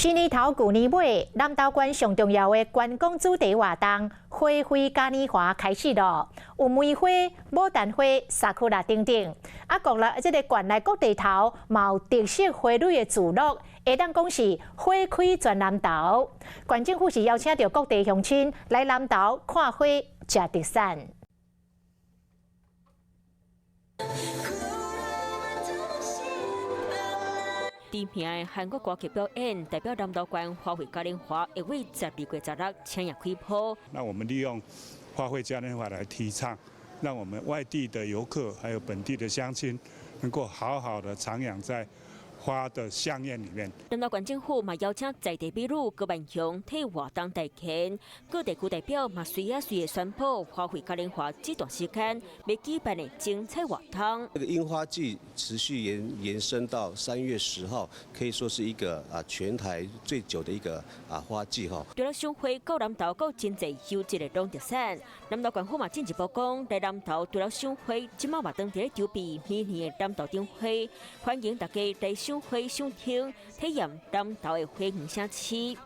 新年頭舊年尾，南投縣上重要的觀光主題活動花卉嘉年華開始咯，有梅花、牡丹花、沙庫拉等等。啊，國內這个縣內各地頭嘛有特色花蕊的聚落，會當講是花開全南投。縣政府是邀請著各地鄉親來南投看花、食特產。知名的韓國歌劇表演，代表南投縣花卉嘉年華，會於12月16青葉開播。那我們利用花卉嘉年華來提倡，讓我們外地的遊客還有本地的鄉親，能夠好好的徜徉在花的香艷裡面。南投縣政府嘛邀請在地美女高萬雄替活動代言，各地區代表嘛隨啊隨的宣布花卉嘉年華這段時間欲舉辦的精彩活動。這個櫻花季持續延伸到3月10號，可以說是一個全台最久的一個花季哈。除了賞花，到南投閣真濟優質的農特產。南投縣府嘛進一步講，來南投除了賞花，這馬嘛當佇咧籌備明年的南投燈會，歡迎大家來賞花、賞燈，體驗南投的花園城市。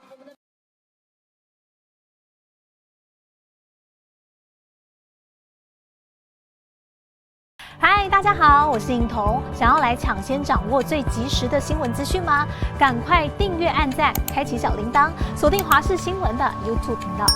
嗨，大家好，我是颖彤。想要來搶先掌握最及時的新聞資訊嗎？趕快訂閱、按讚、開啟小鈴鐺，鎖定華視新聞的 YouTube 頻道。